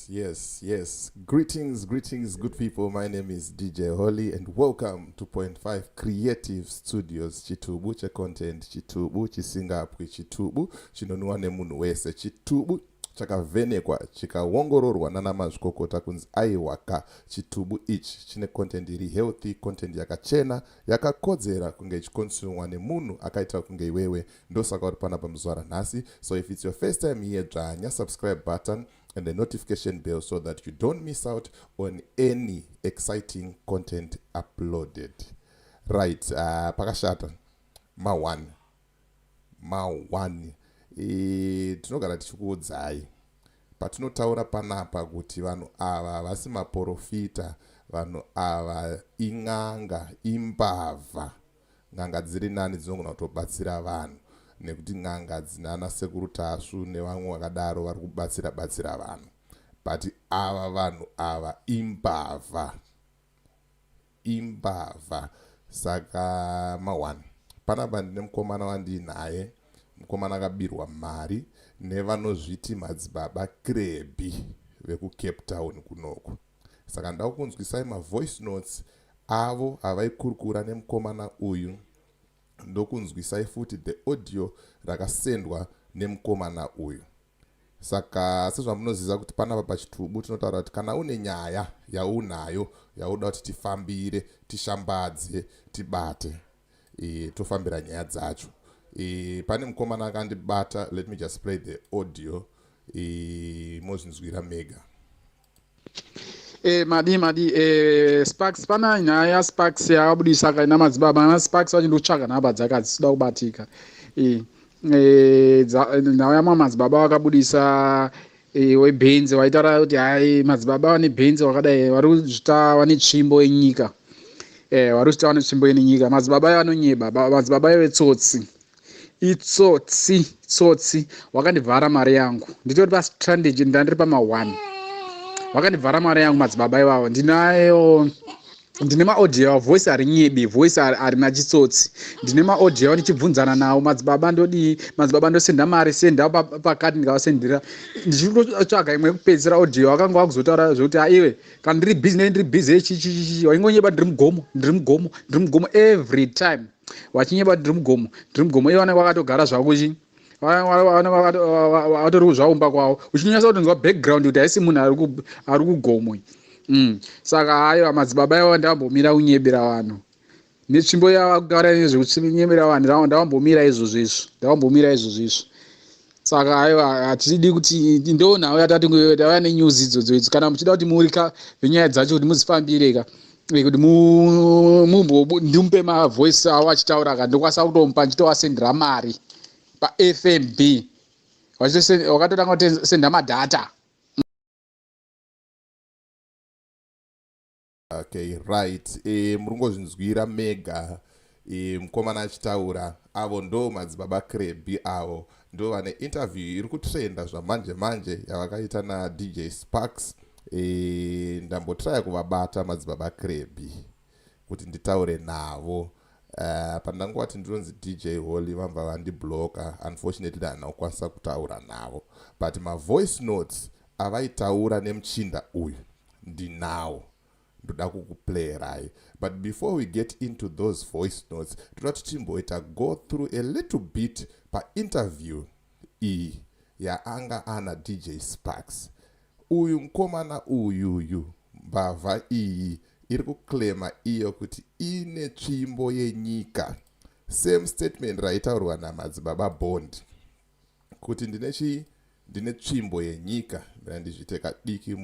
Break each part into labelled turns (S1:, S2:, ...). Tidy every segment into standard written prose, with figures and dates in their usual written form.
S1: Yes. Greetings, greetings, good people. My name is DJ Holly, and welcome to Point 5 Creative Studios. Chitubu checontent, chitubu chisingapwi, chitubu chinonwiwa nemunhu wese, chitubu chakavhenekwa chikaongororwa nana mazvikokota kunzi aiwaka, chitubu ichi chine content iri healthy, content yakachena, yakakodzera kunge ichiconsumwa nemunhu akaita kunge iwewe. Ndosaka uri panapa muzuva ranhasi. So if it's your first time here, dzvanya subscribe button and the notification bell so that you don't miss out on any exciting content uploaded. Right, pakashata ma1 ma1. Tinogara tichikuudzai patinotaura panapa kuti vanhu ava havasi maprofita, vanhu ava in'anga, imbavha. N'anga dziri nani, dzinogona kutobatsira vanhu, nekuti n'anga dzinana Sekuru Tasvu nevamwe vakadaro vari kubatsira batsira vanhu, but ava vanhu ava imbavha, imbavha. Saka ma1 panapa ndine mukomana wandiinaye, mukomana akabirwa mari nevanozviti Madzibaba Krebi vekuCape Town kunoku. Saka ndava kunzwisai mavoice notes avo avaikurukura nemukomana uyu, ndokunzwisai futi the audio rakasendwa nemukomana uyu. Saka sezvamunoziva kuti panapa pachitubu tinotaura kuti kana une nyaya yaunayo yauda kuti tifambire, tishambadze, tibate, tofambira nyaya dzacho. Pane mukomana akandibata. Let me just play the audio, mozvinzwira mega.
S2: Madi madi, Sparks, pana nyaya yaSparks yakabudisa kaina madzibaba ana Sparks vachindotsvaga nhamba dzake, hadzisida kubatika. Nhau yamwe madzibaba vakabudisa weBenzi, vaitaura kuti hai, madzibaba vane Benzi vakadai, vari kuzvita vane tsvimbo yenyika, vari kuzvita vane tsvimbo yenyika. Madzibaba vanonyeba, madzibaba vetsotsi, itsotsi, tsotsi. Wakandibvara mari yangu, nditori pastrandage, ndandiri pama1, vakandibvara mari yangu madzibaba ivavo. Ndinayo, ndine maaudio, voice ari nyebi, voice harina chitsotsi. Ndine maaudio avo ndichibvunzana navo: "Madzibaba, ndodii? Madzibaba, ndosenda mari, senda pakati." Ndikavasendera, ndichitotsvaga imwe yekupedzisira audio, vakanga vakuzotaura zvekuti, "Aiwe, kana ndiri busy, nei ndiri busy chichichichi." Waingonyeba, "Ndiri mugomo, ndiri mugomo, ndiri mugomo." Every time vachinyeba, "Ndiri mugomo, ndiri mugomo." Ivo vanenge vakatogara zvavo chi, vatori kuzvaumba kwavo, uchinyatsa kutonzwa background kuti haisi munhu ari kugomo. Saka haiwa, madzibaba ivo, ndavambomira kunyebera vanhu netsvimbo yavakutaura nezvekunyebera vanhu. Ndavambomira izvozvo izvo, ndavambomira izvozvo izvo. Saka aiwa, hatidi kuti ndo nhau yatati tauya nenews idzodzo idzi. Kana muchida kuti murika venyaya dzacho kuti muzifambire ka, kuti ndimupe mavoice avo achitaura ka, ndokwanisa kutomupa ndichitovasendera mari paFNB, wakatotanga kutosenda madata.
S1: Okay, right, muri kungozvinzwira mega, mukomana achitaura. Avo ndo Madzibaba Krebi, avo ndo vane interview iri kutrenda zvamanje manje yavakaita naDJ Sparks. Ndambotraya kuvabata Madzibaba Krebi kuti nditaure navo. Pandanguvati ndinonzi DJ Holly, vambva vandibloka. Unfortunately handina kukwanisa kutaura navo, but mavoice notes avaitaura nemuchinda uyu ndinawo, ndoda kukuplayirai. But before we get into those voice notes, toda kuti timboita go through a little bit painterview iyi yaanga ana DJ Sparks. Uyu mukomana uyuyu, mbavha iyi iri kuclaima iyo kuti ine tsvimbo yenyika, same statement raitaurwa naMadzibaba Bond kuti ndine chii, ndine tsvimbo yenyika. Ndira ndizviite kadiki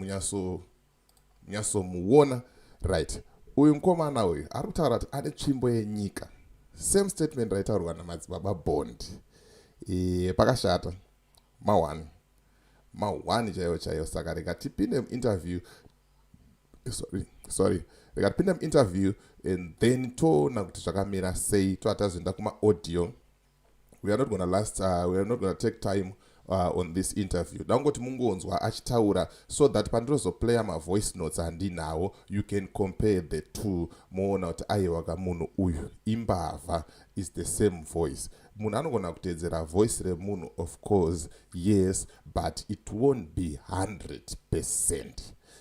S1: munyasomuona. Right, uyu mukomana uyu ari kutaura kuti ane tsvimbo yenyika, same statement raitaurwa naMadzibaba Bond. Pakashata ma1 ma1 chaiyo chaiyo. Saka rega tipinde muinterview, sorry, sorry, rega tipinde muinterview and then toona kuti zvakamira sei, toatazoenda kumaaudio. We are not gonna last, we are not gonna take time on this interview. Dangoti mungonzwa achitaura so that pandinozoplaya mavoice notes andinawo, you can compare the two, moona kuti aiwa ka, munhu uyu imbavha, is the same voice. Munhu anogona kuteedzera voice remunhu, of course, yes, but it won't be 100%.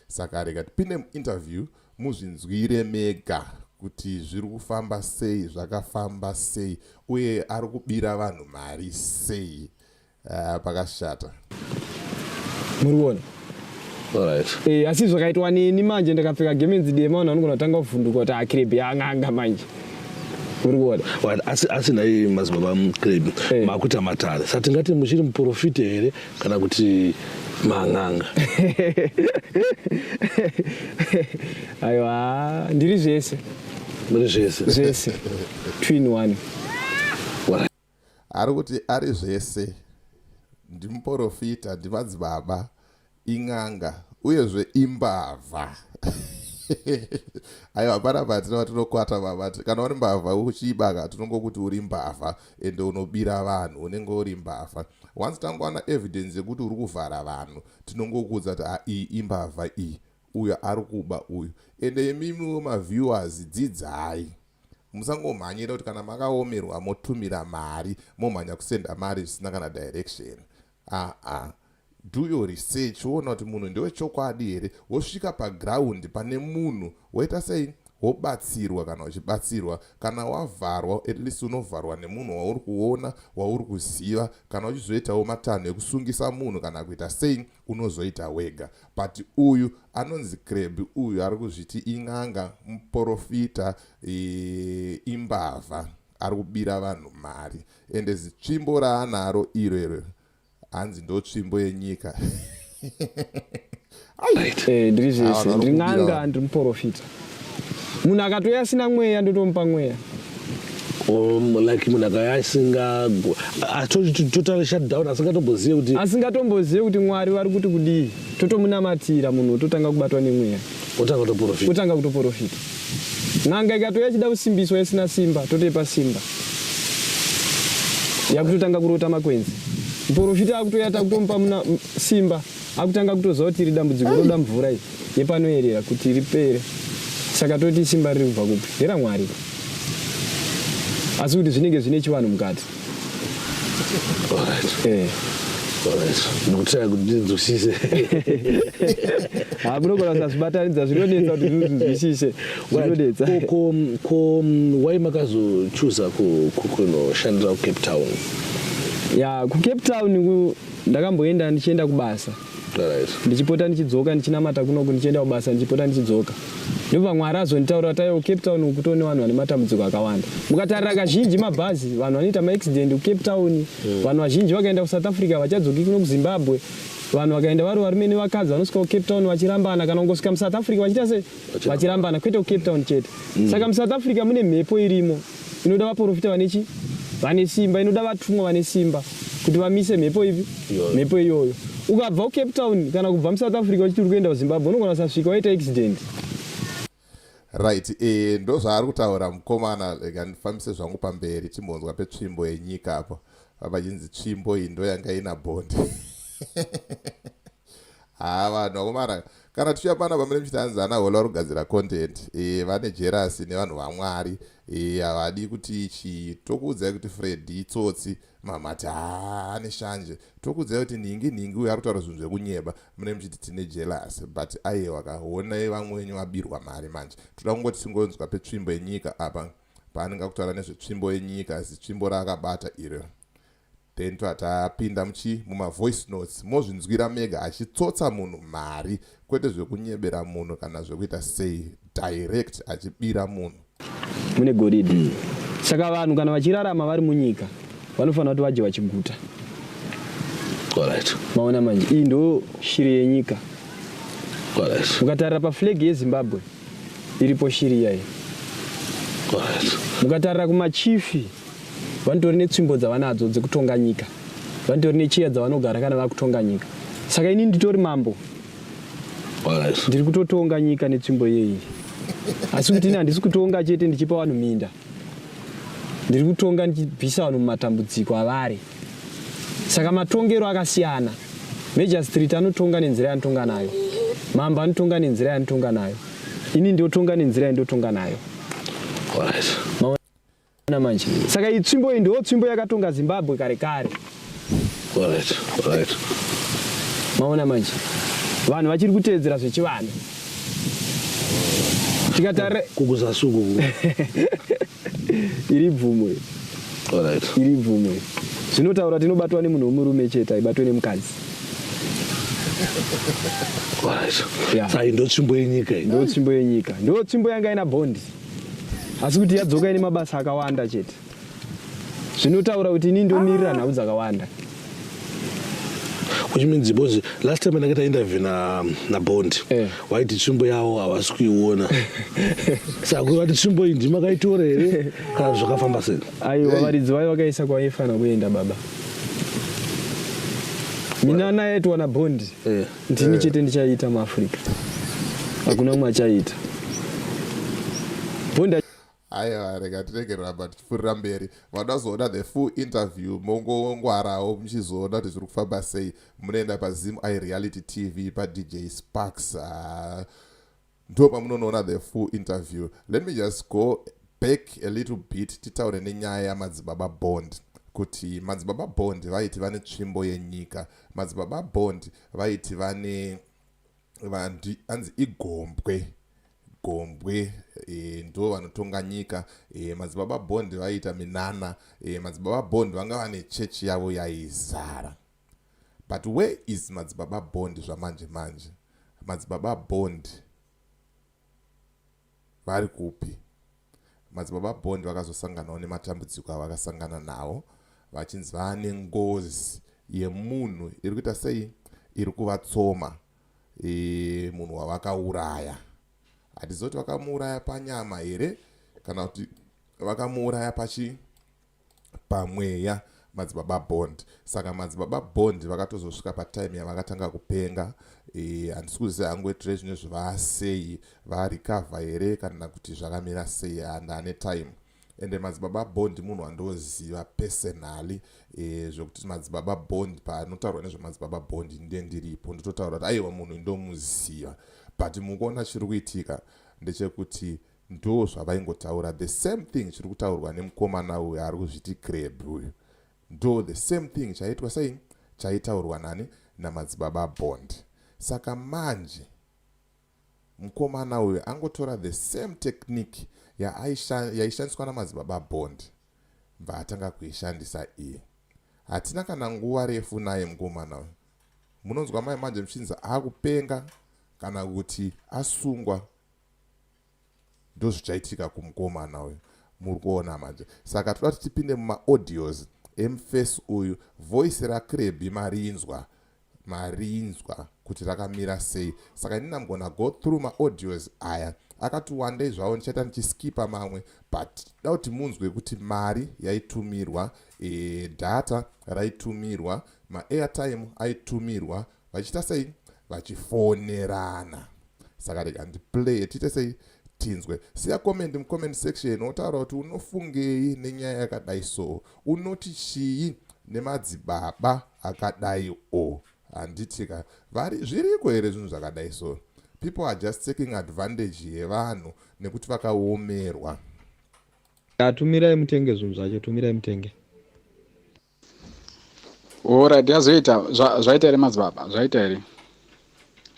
S1: Saka rega tipinde muinterview, muzvinzwire mega kuti zviri kufamba sei, zvakafamba sei, uye ari kubira vanhu mari sei. Pakashata.
S3: Muri kuona?
S4: Alright.
S3: Asi zvakaitwa neni manje, ndakapfeka gemenzi dema, vanhu vanogona kutanga kuvhunduka kuti aKrebi ang'anga manje. Muri kuona?
S4: Right. Asi nhai madzibaba Krebi, makuita matare, saka tingati muchiri muprofita here kana kuti mang'anga?
S3: Aiwa, ndiri zvese.
S4: Muri zvese?
S3: Zvese, twin one.
S1: Ari kuti ari zvese, ndimuprofita, ndimadzibaba, in'anga, uyezve imbavha. Aiwa, panapa tinova tinokwata baba. Kana uri mbavha uchibaka, tinongokuti uri mbavha, ende unobira vanhu, unenge uri mbavha. Once tangowana evidence yekuti uri kuvhara vanhu, tinongokuudza kuti a, iyi imbavha iyi, uyo ari kuba uyu. Ende imimiwo maviewers, dzidzai, musangomhanyira kuti kana makaomerwa motumira mari, momhanya kusenda mari zvisina kana direction. Aa, do your research, woona kuti munhu ndewechokwadi here, wosvika paground pane munhu, woita sei, wobatsirwa kana uchibatsirwa. Kana wavharwa, at least unovharwa nemunhu wauri kuona, wauri kuziva. Kana uchizoitawo matanho ekusungisa munhu kana kuita sei, unozoita wega. But uyu anonzi Krebi uyu ari kuzviti in'anga, muprofita, imbavha, ari kubira vanhu mari. Ende zitsvimbo raanaro iro iro, hanzi ndo tsvimbo yenyika.
S3: Ndiri zvese, ndiri n'anga, ndiri muprofita. Munhu akatouya asina mweya, ndotomupa mweya.
S4: Like munhu akauya asinga totally shut down, asingatombozive kuti
S3: Asingatombozive kuti Mwari vari kuti kudii, totomunamatira, munhu ototanga kubatwa nemweya.
S4: Otanga kutoprofita.
S3: Otanga kutoprofita. N'anga ikatouya ichida kusimbiswa isina simba, totoipa simba, yakutotanga kurota makwenzi. Muprofita akutoya, takutomupa simba, akutanga kutoziva kuti iri dambudziko roda mvura iyi yepanoyerera kuti ripere. Saka toti simba riri kubva kupi? NderaMwari, asi kuti zvinenge zvine chivanhu mukati.
S4: Alright. Alright, ndikutaya kuti ndinzwisise.
S3: Ha, munogona kusazvibatanidza, zvinonetsa kuti zvinzwisise, zvinonetsa.
S4: Ko wai makazochuza kunoshandira kuCape Town?
S3: Ya, kuCape Town ndakamboenda ndichienda kubasa, ndichipota ndichidzoka, ndichinamata kunoku, ndichienda kubasa, ndichipota ndichidzoka. Ndobva Mwari azonditaura kuti aiwa, kuCape Town uku kutone vanhu vane matambudziko akawanda. Mukatarira kazhinji mabhazi, vanhu vanoita maaccident kuCape Town. Vanhu vazhinji vakaenda kuSouth Africa vachadzoki kuno kuZimbabwe. Vanhu vakaenda vari varume nevakadzi, vanosvika kuCape Town vachirambana, kana kungosvika muSouth Africa vachiita sei? Vachirambana, kwete kuCape Town chete. Saka muSouth Africa mune mhepo irimo inoda vaprofita vane chi vane simba, inoda vatumwa vane simba kuti vamise mhepo ipi?
S4: Iyoyo.
S3: Mhepo iyoyo. Ukabva kuCape Town kana kubva muSouth Africa uchiti uri kuenda kuZimbabwe, unogona kusasvika, waita accident.
S1: Right, ndo zvaari kutaura mukomana. Rega ndifambise zvangu pamberi, timbonzwa petsvimbo yenyika apo pachinzi tsvimbo iyi ndo yanga ina Bond. Ha, vanhu vakomana, kana tichiuya panapa mune muchiti hanzi ana Hola vari kugadzira content, vane jealousy nevanhu vaMwari, havadi kuti chii. Tokuudzai kuti Fred itsotsi, mamati ha, ane shanje. Tokuudzai kuti nhingi nhingi uyo ari kutaura zvinhu zvekunyeba, mune muchiti tine jealousy. But aiwa, kaonai vamwe wenyu vabirwa mari. Manje toda kungoti tingonzwa petsvimbo yenyika apa paanenge akutaura nezvetsvimbo yenyika, zitsvimbo raakabata iro. Then twatapinda muchi mumavoice notes, mozvinzwira mega achitsotsa munhu mari, kwete zvekunyebera munhu kana zvekuita sei, direct achibira munhu.
S3: Mune goridhe. Saka vanhu kana vachirarama vari munyika, vanofanira kuti vadye vachiguta. Maona manje, iyi ndo shiri yenyika. Mukatarira paflag yeZimbabwe, iripo shiri iyayi. Mukatarira kumachifi, vanotori netsvimbo dzavanadzo dzekutonga nyika, vanotori necheya dzavanogara kana vakutonga nyika. Saka ini nditori mambo, ndiri kutotonga nyika netsvimbo iyeyi. Asi kuti ini handisi kutonga chete ndichipa vanhu minda, ndiri kutonga ndichibvisa vanhu mumatambudziko avari. Saka matongero akasiyana. Magistrate anotonga nenzira yaanotonga nayo, mambo anotonga nenzira yaanotonga nayo, ini ndotonga nenzira yandotonga nayo. Manje saka iyi tsvimbo iyi ndiwo tsvimbo yakatonga Zimbabwe kare kare.
S4: Alright, alright.
S3: Maona manje vanhu vachiri kuteedzera zvechivanhu. Tikatare
S4: kukuzasuku
S3: iri bvumo iri.
S4: Alright.
S3: Iri bvumo iri. Zvinotaura tinobatwa nemunhu wemurume chete haibatwe nemukadzi.
S4: Alright.
S3: Yeah.
S4: Saka iyi ndo tsvimbo yenyika iyi.
S3: Ndo tsvimbo yenyika. Ndo tsvimbo yanga ina bond. Asi kuti yadzoka ine mabasa akawanda chete. Zvinotaura kuti ini ndomirira nhau dzakawanda.
S4: Which means because last time ndakaita interview na na Bond
S3: Eh.
S4: waiti tsvimbo yavo havasi kuiona. Saka vati tsvimbo iyi ndimi makaitora here kana zvakafamba sei?
S3: Aiwa varidzi vayo vakaisa kwaifanira kuenda baba. Minana yaitwa na Bond.
S4: Eh.
S3: Ndini chete ndichaiita muAfrica. Hakuna umwe achaita. Bond
S1: Aiwa, rega tirege ramba tichipfuurira mberi. Vanoda kuzoona the full interview mongongwarawo muchizoona kuti zviri kufamba sei. Munoenda paZim Eye Reality TV paDJ Sparks. Ndo pamunonoona the full interview. Let me just go back a little bit titaure nenyaya yaMadzibaba Bond. Kuti Madzibaba Bond vaiti vane tsvimbo yenyika. Madzibaba Bond vaiti vane hanzi igombwe. Gombwe ndo vanotonga nyika. Madzibaba Bond vaiita minana. Madzibaba Bond vanga vane chechi yavo yaizara. But where is Madzibaba Bond zvamanje manje? Madzibaba Bond vari kupi? Madzibaba Bond vakazosanganawo nematambudziko avakasangana nawo vachinzi vane ngozi yemunhu iri kuita sei, iri kuvatsoma, munhu wavakauraya. Hatizoti vakamuuraya panyama here kana kuti vakamuuraya pachi pamweya Madzibaba Bond. Saka Madzibaba Bond vakatozosvika patime yavakatanga kupenga. Handisi kuziva hangu etire zvinezvi vaasei, varecover here kana kuti zvakamira sei, handane time. Ende Madzibaba Bond munhu wandoziva personally, zvekuti Madzibaba Bond panotaurwa nezvaMadzibaba Bond ndiye ndiripo ndototaura kuti aiwa munhu ndomuziva. But mukuona chiri kuitika ndechekuti ndo zvavaingotaura, the same thing chiri kutaurwa nemukomana uyu ari kuzviti Crab uyu, ndo the same thing chaitwa sei, chaitaurwa nani, naMadzibaba Bond. Saka manje mukomana uyu angotora the same technique yaishandiswa naMadzibaba Bond, bva atanga kuishandisa iye. Hatina kana nguva refu naye mukomana uyu, munonzwa mai manje muchinzi akupenga kana kuti asungwa. Ndozvichaitika kumukomana uyu muri kuona manje. Saka toda kuti tipinde mumaaudios emufesi uyu. Voice raCrebi marinzwa, marinzwa kuti rakamira sei. Saka inini am gonna go through maaudios aya akati wandei zvavo, ndichaita ndichiskipa mamwe, but da kuti munzwe kuti mari yaitumirwa, data raitumirwa, maairtime aitumirwa, vachiita sei, vachifonerana. Saka rega ndiplay, tiite sei, tinzwe. Siya comment mucomment section wotaura kuti unofungei nenyaya yakadai so, unoti chii nemadzibaba akadai o. Handitika vari zviriko here zvinhu zvakadai so? People are just taking advantage yevanhu nekuti vakaomerwa.
S3: Tumirai mutenge zvinhu zvacho, tumirai mutenge.
S2: Alright, yazoita zvaita here madzibaba? Zvaita here?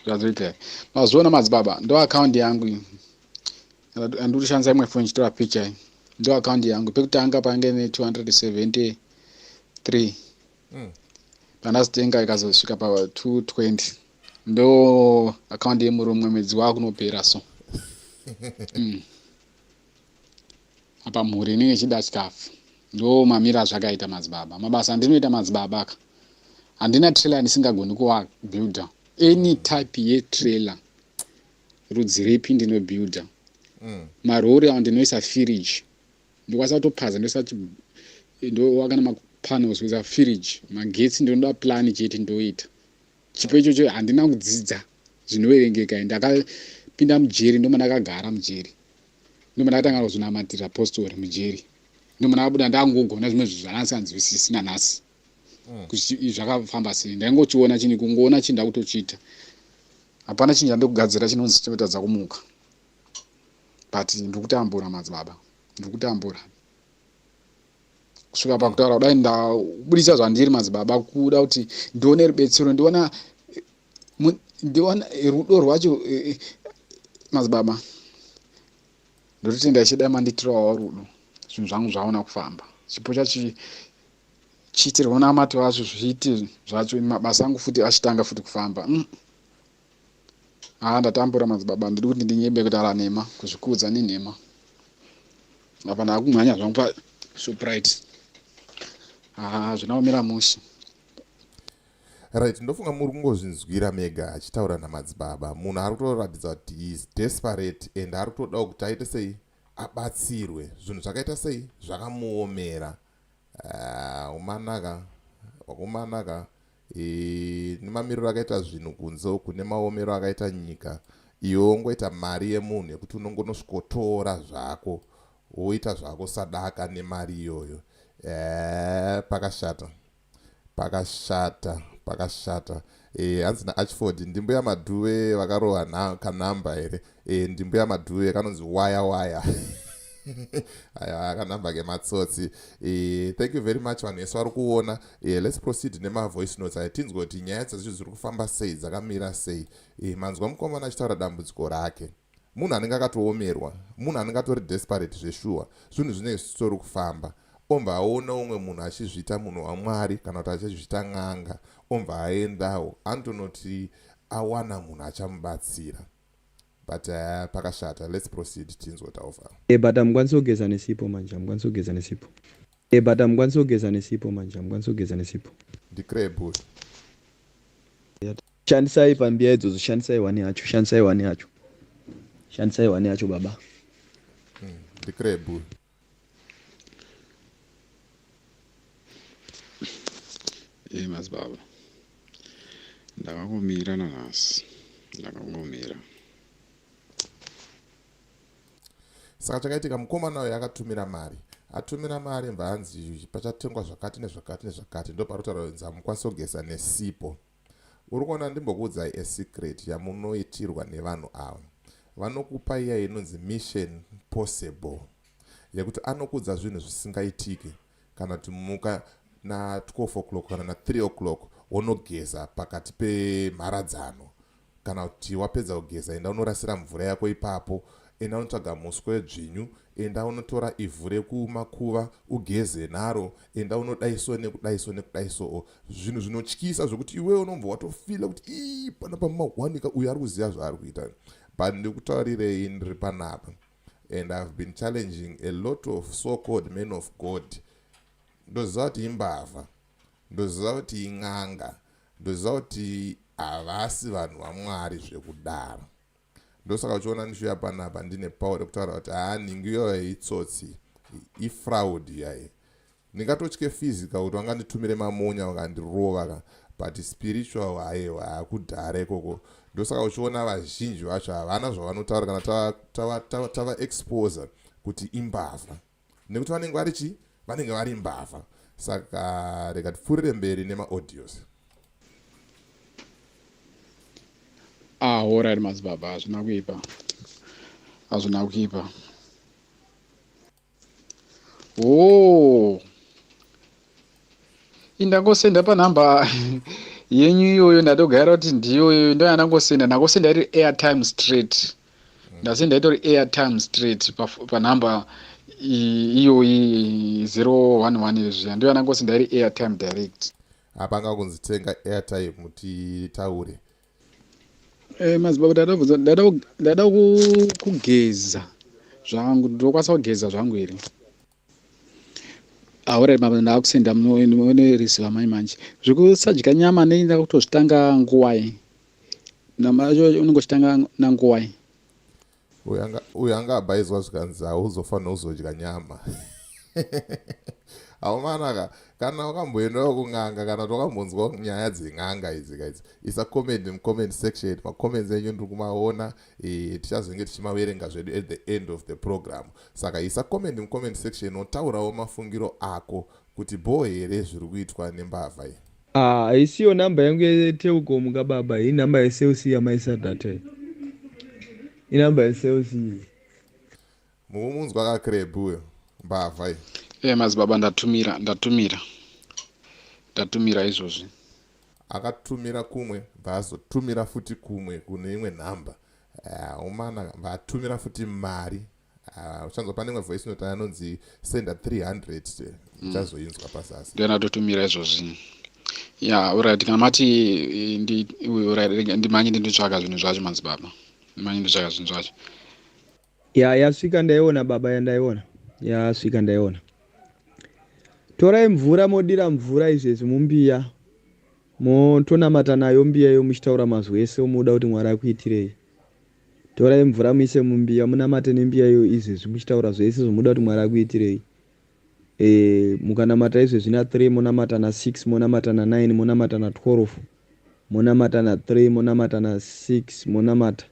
S2: Zvazoita here? Mazuona madzibaba, ndo account yangu iyi. Andiri kushandisa imwe phone chitora picture iyi. Ndo account yangu. Pekutanga pange ne 273. Pandazitenga ikazosvika pa 220. Ndo account yemurume, mwedzi wakunopera so. Apa mhuri inenge ichida chikafu. Ndo mamira zvakaita madzibaba. Mabasa andinoita madzibaba aka. Handina trailer ndisingagoni kuwa builder. Any type yetrailer. Rudzi ripi ndinobuilder. Marori awo ndinoisa firiji. Ndokwanisa kutopaza ndoisa ndowaka nemapanels kuisa firiji. Magetsi ndinoda plan chete ndoita. Chipo ichocho handina kudzidza zvinoverengeka. Ndakapinda mujeri, ndoma ndakagara mujeri. Ndoma ndakatanga kuzonamatira postori mujeri. Ndoma ndakabuda ndangogona zvimwe zvinhu zvandasinganzwisisi nanhasi. Kuti zvakafamba sei. Ndaingochiona chini kungoona chinhu ndakutochiita. Hapana chinhu chandikugadzira chinonzi chinotadza kumuka. But ndikutambura madzibaba. Ndikutambura. Kusvika pakutaura kudai ndabudisa zvandiri madzibaba kuda kuti ndione rubetsero ndiona ndiona rudo rwacho eh, eh, madzibaba ndototenda ichida manditirawo rudo zvinhu zvangu zvaona kufamba chipo chachi chiitirwa namato acho zviite zvacho mabasa angu futi achitanga futi kufamba mm. Haa ndatambura madzibaba ndiri kuti ndinyebe kutaura nhema kuzvikudza nenhema apa ndakumhanya zvangu pashoprite haa zvina kumira mushe.
S1: Right, ndofunga muri kungozvinzwira mega achitaura namadzibaba. Munhu ari kutoratidza kuti he is desperate and ari kutodawo kuti aite sei abatsirwe. Zvinhu zvakaita sei zvakamuomera. Ah, umanaka wakumanaka e, nemamiriro akaita zvinhu kunze uku nemaomero akaita nyika iwe wongoita mari yemunhu yekuti unongonosvikotora zvako woita zvako sadaka nemari iyoyo e, pakashata pakashata pakashata e, hanzi naarchford ndimbuya madhuve vakarohwa kanhamba here e, ndimbuya madhuve kanonzi waya waya aya akanhamba kematsotsi e, thank you very much vanhu vese vari kuona e, let's proceed nemavoice notes aya tinzwe kuti nyaya dzacho dziri kufamba sei dzakamira sei e, manzwa mukomana achitaura dambudziko rake munhu anenge akatoomerwa munhu anenge atori desperate zveshuwa zvinhu zvinenge zvichitori kufamba ombva aona umwe munhu achizviita munhu wamwari kana kuti achizviita n'anga ombva aendawo anotonoti awana munhu achamubatsira but uh, pakashata let's proceed tinzwe taufa
S3: Eh, but hamukwanisi kugeza nesipo manje hamukwanisi kugeza nesipo Eh, but hamukwanisi kugeza nesipo manje hamukwanisi kugeza nesipo
S1: ndicrab
S3: shandisai pambiya idzodzo shandisai one yacho shandisai one yacho shandisai one yacho baba
S1: ndicrab
S2: e madzibaba ndakangomira nanhasi ndakangomira
S1: saka chakaitika mukomana uyo akatumira mari atumira mari mva hanzi pachatengwa zvakati nezvakati nezvakati ndo parikutaura kunzi hamukwanisi kugeza nesipo uri kuona ndimbokuudzai a secret yamunoitirwa nevanhu ava vanokupa iya inonzi mission possible yekuti anokuudza zvinhu zvisingaitiki kana kuti muka na 12 o'clock kana na 3 o'clock wonogeza pakati pemharadzano kana kuti wapedza kugeza enda unorasira mvura yako ipapo enda unotsvaga muswe wedzvinyu enda unotora ivhu rekumakuva ugeze naro enda unodaiso nekudaiso nekudaiso zvinhu zvinotyisa zvekuti iwewe unobva watofila kuti ii panapa mahwanika uyu ari kuziva zvaari kuita but ndikutaurirei ndiri panapa and ihave been challenging a lot of so called men of god ndoziva kuti imbavha ndoziva kuti in'anga ndoziva kuti havasi vanhu vamwari zvekudaro ndosaka uchiona ndichiuya panapa ndine power rekutaura kuti haa nhingi iyoyo itsotsi ifraud yaye ndingatotye physical kuti vanganditumire mamonya vakandirova ka but spiritual haiwa hakudhara ikoko ndosaka uchiona vazhinji vacho havana zvavanotaura kana tavaexposa tava, tava kuti imbavha nekuti vanenge vari chii vanenge vari mbavha saka rega tipfuurire mberi nemaaudios
S2: ah alright madzibaba hazvina kuipa hazvina kuipa oh indangosenda panhamba yenyu iyoyo ndatogaira kuti ndiyoyo ndoyandangosenda ndangosenda iri airtime straight ndasenda itori airtime straight panhamba iyoyi 011 zviya ndiyo yandangosenda iri airtime direct
S1: hapanga kunzi tenga airtime mutitaure
S2: eh, madzibaba ndada kugeza zvangu ndokwanisa kugeza zvangu here Alright baba ndakusenda munoirisiva mai manje. Zvekusadya nyama nei ndakutozvitanga nguwai? Nama yacho unenge uchitanga nanguwai?
S1: Uyu anga abhaizwa zvikanzi hauzofanira kuzodya nyama. Haumanaka kana wakamboendawo kun'anga kana kuti wakambonzwa nyaya dzen'anga idzi kaidzi isa comment mucomment section macomments enyu ndiri kumaona e, tichazenge tichimaverenga zvedu at the end of the program Saka isa comment mucomment section wotaurawo mafungiro ako kuti bhoo here zviri kuitwa nembavha iyi.
S3: Ah haisiyo number yangu yetelcom ka baba iyi number yecell c yamaisa data iyi inumber yecell c iyi.
S1: Mukumunzwa ka Crab uyo mbavha iyi.
S2: E madzibaba, ndatumira, ndatumira, ndatumira izvozvi.
S1: Akatumira kumwe, bvaazotumira futi kumwe kune imwe nhamba. Umana vatumira futi mari. Uchanzwa pane imwe voice note anonzi senda 300, uchazoinzwa pasasi.
S2: Ndiyo ndatotumira izvozvi. Ya, alright, kana mati alright, ndimanye ndinotsvaga zvinhu zvacho, madzibaba, ndimanye ndinotsvaga zvinhu zvacho.
S3: Ya, yasvika, ndaiona baba, yandaiona yasvika, ndaiona. Torai mvura, modira mvura izvezvi mumbiya, motonamata nayo mbiya iyo, muchitaura mazwi ese omuda kuti Mwari akuitirei. Torai mvura, muise mumbiya, munamate nembiya iyo izvezvi, muchitaura zvese zvomuda kuti Mwari akuitirei. Mukanamata izvezvi na3, monamata na6, monamata na9, monamata na12, monamata na3, monamata na6, monamata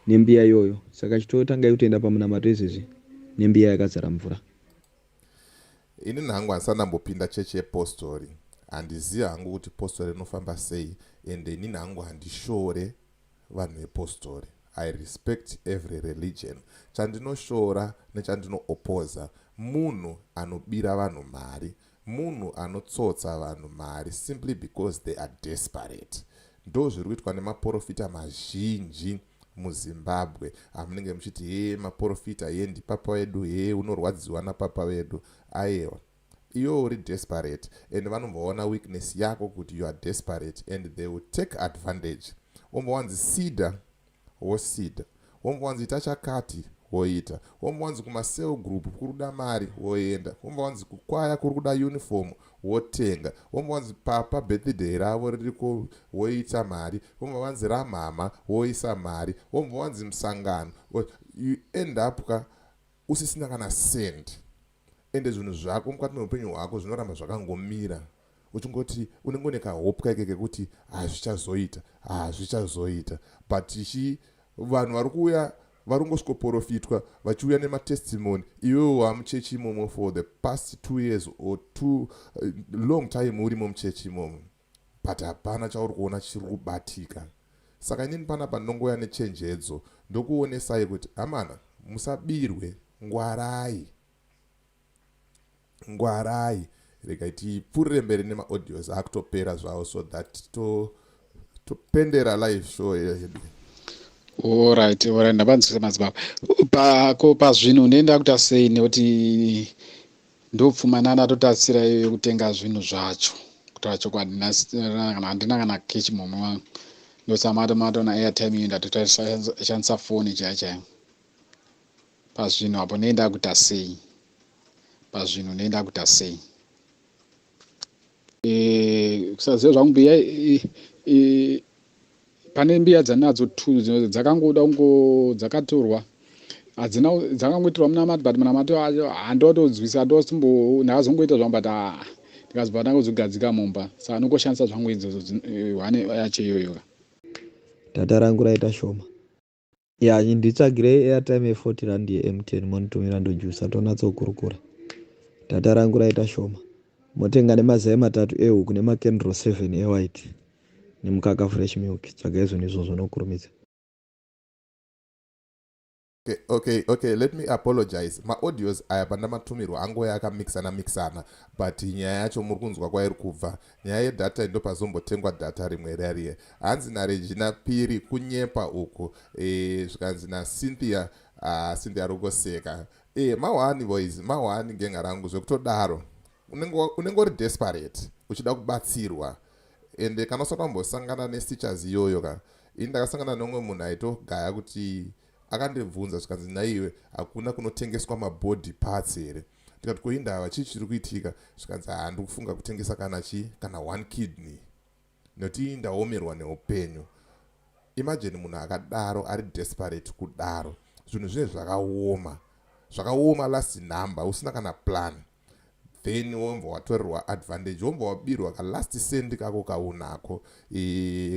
S3: nembiya iyoyo. Saka chitotangai kutoenda pamunamato izvezvi nembiya yakazara mvura.
S1: Ini nhangu handisati ndambopinda chechi yepostori. Handizivi hangu kuti postori inofamba sei, ende inini hangu handishore vanhu vepostori. I respect every religion. Chandinoshora nechandinoopoza, munhu anobira vanhu mari, munhu anotsotsa vanhu mari simply because they are desperate. Ndo zviri kuitwa nemaprofita mazhinji muZimbabwe. Hamunenge muchiti, "He, maprofita, he, ndipapa vedu, he, unorwadziwa napapa vedu." Aiwa, iwe uri desperate and vanomboona weakness yako kuti you are desperate and they will take advantage. Wombo wanzi sida, wosida. Wombo wanzi ita chakati, woita. Wombo wanzi kumacell group kuri kuda mari, woenda. Wombo wanzi kukwaya kuri kuda uniform, wotenga. Wombo wanzi papa birthday ravo ririko, woita mari. Wombo wanzi ramama, woisa mari. Wombo wanzi musangano. You end up ka usisina kana cent, ende zvinhu zvako mukati meupenyu hwako zvinoramba zvakangomira, uchingoti unenge une kahope kaike kekuti hazvichazoita, hazvichazoita. But ichi vanhu vari kuuya, vari kungosvikoprofitwa, vachiuya nematestimony. Iwewo wamuchechi imomo for the past 2 years or two long time, urimo muchechi imomo, but hapana chauri kuona chiri kubatika. Saka inini panapa ndinongouya nechenjedzo, ndokuonesai kuti hamana, musabirwe, ngwarai, ngwarai. Regai tipfuurire mberi nemaaudios akutopera zvavo, so that topendera live show yedu.
S2: Alright, ndapanzwisa madzibaba. Pako pazvinhu ndinoenda kuita sei? Nekuti ndopfuma nandatotarisira iyo yekutenga zvinhu zvacho. Kutaura chokwadi, kana handina kana cash momwe wangu, ndosaka matona airtime iyo, ndatoshandisa foni chaiyo chaiyo. Pazvinhu apo ndinoenda kuita sei? Pazvinhu ndinoenda kuita sei? Kusaziva zvangu mbiya, pane mbiya dzanadzo two dzakangoda kungo dzakatorwa, hadzina, dzakangoitirwa munamato, but munamato acho handotodzwisa, handosimbo. Ndakazongoita zvangu, but ndikazobva ndangozogadzika mumba, saka nongoshandisa zvangu idzodzo one yacho iyoyo.
S3: Data rangu raita shoma. Ya, nditsvagirei airtime ye40 rand yeMTN, monitumira, ndojusa, tonatsokurukura. Data rangu raita shoma. Motenga nemazai 3 ehuku, nemakendro 7 ewhite, nemukaka fresh milk. Tsvagai zvinhu izvozvo nokurumidza.
S1: Okay, let me apologize. Maaudios aya pandamatumirwa angoya akamixana mixana, but nyaya yacho muri kunzwa kwairi kubva. Nyaya yedata, ndopazombotengwa data rimwe rariye. Hanzi naRegina Piri, "Kunyepa uku." Zvikanzi naCynthia, Cynthia rungoseka. Mawani boys, mawani genga rangu, zvekutodaro unenge uri desperate uchida kubatsirwa. Ende kana usati wambosangana nesteachers iyoyo ka, ini ndakasangana neumwe munhu aitogaya kuti akandibvunza, zvikanzi, "Naiwe, hakuna kunotengeswa mabody parts here?" Ndikati, "Koindava, chii chiri kuitika?" Zvikanzi, "Handi kufunga kutengesa kana chi kana one kidney, nokuti ndaomerwa neupenyu." Imagine munhu akadaro ari desperate kudaro, zvinhu zvine zvakaoma, zvakaoma, last number usina kana plan, then wombva watorerwa advantage, wombva wabirwa kalast cent kako kaunako.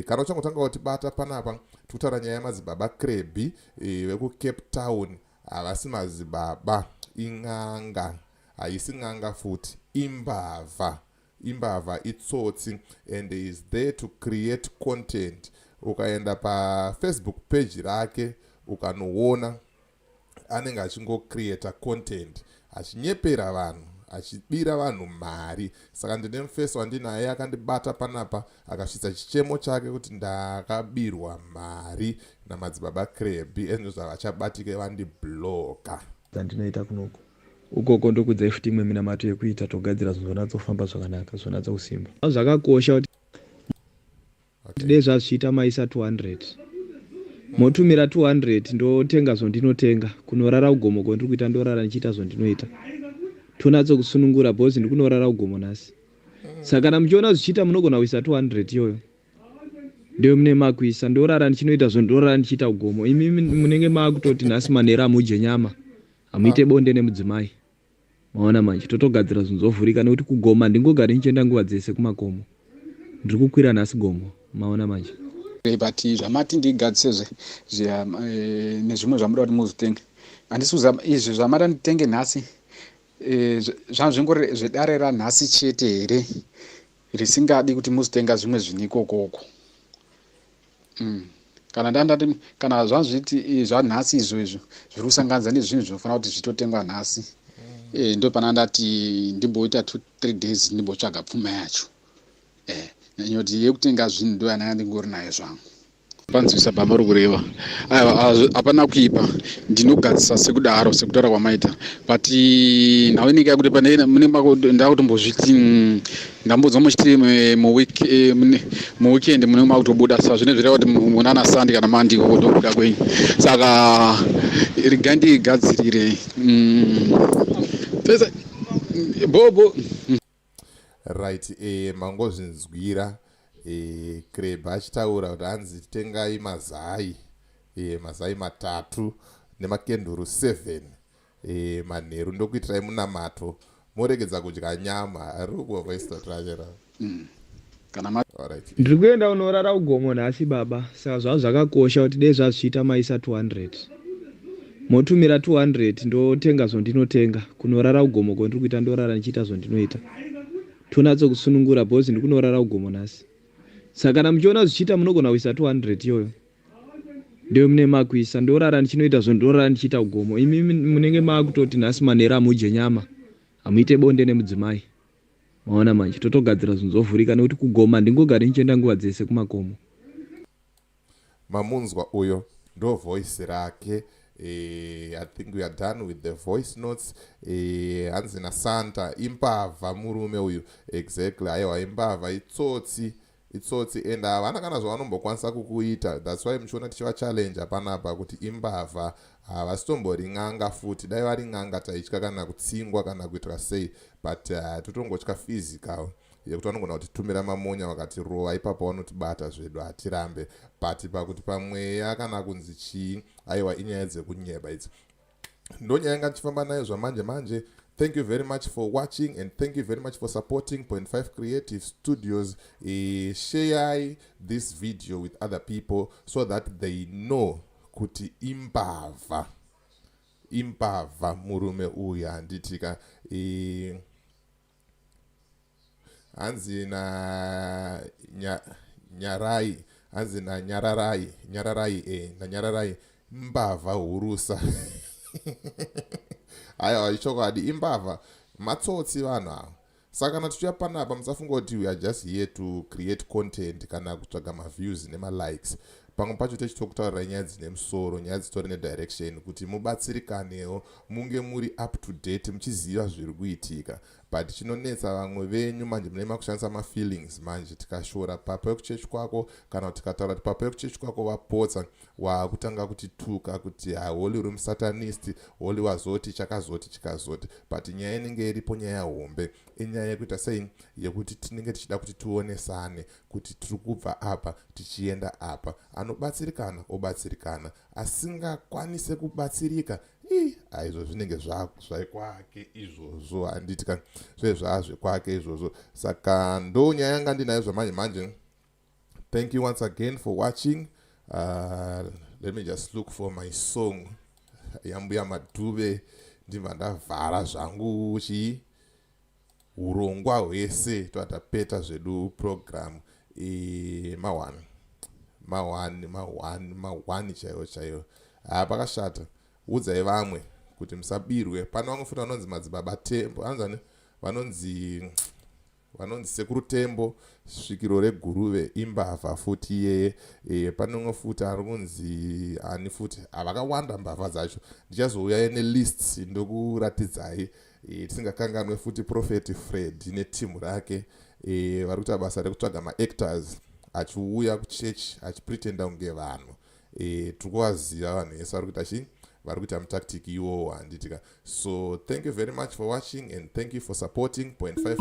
S1: Kana uchangotanga kutibata panapa, tikutaura nyaya yamadzibaba Crebi vekuCape Town. Havasi madzibaba, in'anga. Haisi n'anga futi, imbavha, imbavha, itsotsi, and is there to create content. Ukaenda paFacebook page rake ukanoona, anenge achingocreata content, achinyepera vanhu. achibira vanhu mari. Saka ndine mufesi wandinaye akandibata panapa akasvitsa chichemo chake kuti ndakabirwa mari namadzibaba Creby ezvino zvavachabatike vandibloka.
S5: Dzandinoita kunoku ukoko ndokudzai futi imwe minamato yekuita togadzira zvinhu zvonatsofamba zvakanaka zvonatsa kusimba zvakakosha kuti dei zvazvichiita maisa 200 motumira 200 ndotenga zvondinotenga kunorara kugomo kwandiri kuita ndorara ndichiita zvondinoita tonatso kusunungura bhozi ndikunorara kugomo nhasi saka kana muchiona zvichiita munogona kuisa 200 iyoyo ndiyo mune makuisa ndorara ndichinoita zvondorara ndichiita kugomo imi munenge maakutoti nhasi manheru hamudye nyama hamuite bonde nemudzimai maona manje totogadzira zvinhu zvovhurika nekuti kugomo handingogari ndichienda nguva dzese kumakomo ndiri kukwira nhasi gomo maona manje.
S2: But zvamati ndigadzise zve nezvimwe zvamuda kuti muzotenge handisi kuziva izvi zvamada nditenge nhasi zvazvingori zvedare ranhasi chete here risingadi kuti muzotenga zvimwe zvinhu ikokoko. Kana ndandati kana zvazviti zvanhasi izvo izvo zviri kusanganisa nezvinhu zvinofanira kuti zvitotengwa nhasi ndo pana ndati ndimboita 2 3 days ndimbotsvaga pfuma yacho nyoti yekutenga zvinhu ndo yananga ndingori nayo zvangu. Panzwisa pamuri kureva aiwa hapana kuipa ndinogadzisa sekudaro sekutaura kwamaita but nhau inenge yakuti pane mune ndakutombozviti ndambodzwa muchiti muweekend munenge makutobuda saka zvine zvireva kuti munana Sunday kana Monday ikoko ndokubuda kwenyu saka regai ndigadzirire pese bobo.
S1: Right, mangozvinzwira Creby achitaura kuti hanzi tengai mazai mazai 3 nemakenduru 7 manheru ndokuitirai munamato moregedza kudya nyama ruko voice rachera.
S2: Kana
S1: Alright.
S5: Ndiri kuenda kunorara kugomo nhasi baba saka zvava zvakakosha kuti dei zvazvichiita maisa 200 motumira 200 ndotenga zvondinotenga kunorara kugomo kwandiri kuita ndorara ndichiita zvondinoita tonatso kusunungura bhozi ndiri kunorara kugomo nhasi saka kana muchiona zvichiita munogona kuisa 200 iyoyo ndiyo mune makuisa ndorara ndichinoita zvondorara ndichiita kugomo imi munenge maakutoti nhasi manheru hamudye nyama hamuite bonde nemudzimai maona manje totogadzira zvinhu zvovhurika nekuti kugomo handingogari ndichienda nguva dzese kumakomo.
S1: Mamunzwa uyo ndo voice rake. I think we are done with the voice notes. Hanzi naSanta imbavha murume uyu. Exactly, aiwa imbavha, itsotsi, itsotsi and havana kana zvavanombokwanisa kukuita. That's why muchiona tichivachallenge panapa kuti imbavha, havasitombori n'anga futi. Dai vari n'anga taitya kana kutsingwa kana kuitwa sei, but totongotya physical yekuti vanogona kutitumira mamonya vakatirova ipapo vanotibata zvedu hatirambe, but pakuti pamweya kana kunzi chii, aiwa inyaya dzekunyeba idzi. Ndonyaya yanga tichifamba nayo zvamanje manje. Thank you very much for watching and thank you very much for supporting Point 5 Creative Studios. Share this video with other people so that they know kuti imbavha, imbavha murume uyu handitika. Hanzi na nyarai, hanzi nanyararai, nyararai nanyararai mbavha hurusa. Aiwa ichokwadi imbavha, matsotsi vanhu ava. Saka kana tichiuya panapa musafunga kuti we are just here to create content kana kutsvaga maviews nemalikes. Pamwe pacho techitokutaurirai nyaya dzine musoro, nyaya dzitori nedirection kuti mubatsirikanewo munge muri up to date muchiziva zviri kuitika. But chinonetsa vamwe venyu manje munenge makushandisa mafeelings manje. Tikashora papa wekuchechi kwako kana kuti tikataura kuti papa wekuchechi kwako vapotsa, waakutanga kutituka kuti haholi uri musatanist, holy wazoti chakazoti chikazoti. But nyaya inenge iripo, nyaya hombe inyaya yekuita sei, yekuti tinenge tichida kuti tionesane kuti tiri kubva apa tichienda apa. Anobatsirikana obatsirikana, asingakwanise kubatsirika ii aizvo zvinenge zvakwake izvozvo handiti ka zve zvazvekwake izvozvo. Saka ndo nyaya yanga ndinayo zvamanje manje. Thank you once again for watching. Let me just look for my song yambuya Madhuve ndibva ndavhara zvangu chii urongwa hwese twatapeta zvedu program ma1 ma1 ma1 ma1 chaiwo chaiwo. Pakashata. Udzai vamwe kuti musabirwe. Pane vamwe futi vanonzi madzibaba Tembo, anonzi ani? Vanonzi Sekuru Tembo, svikiro reGuruve, imbavha futi iyeye. Pane umwe futi ari kunzi ani futi, havakawanda mbavha dzacho. Ndichazouya nelist ndokuratidzai. Tisingakanganwe futi Prophet Fred netimu rake. Vari kuita basa rekutsvaga maactors achiuya kuchechi achipretenda kunge vanhu. Tiri kuvaziva vanhu vese vari kuita chii, vari kuita mutactic iwowo, handitika? So thank you very much for watching and thank you for supporting Point 5.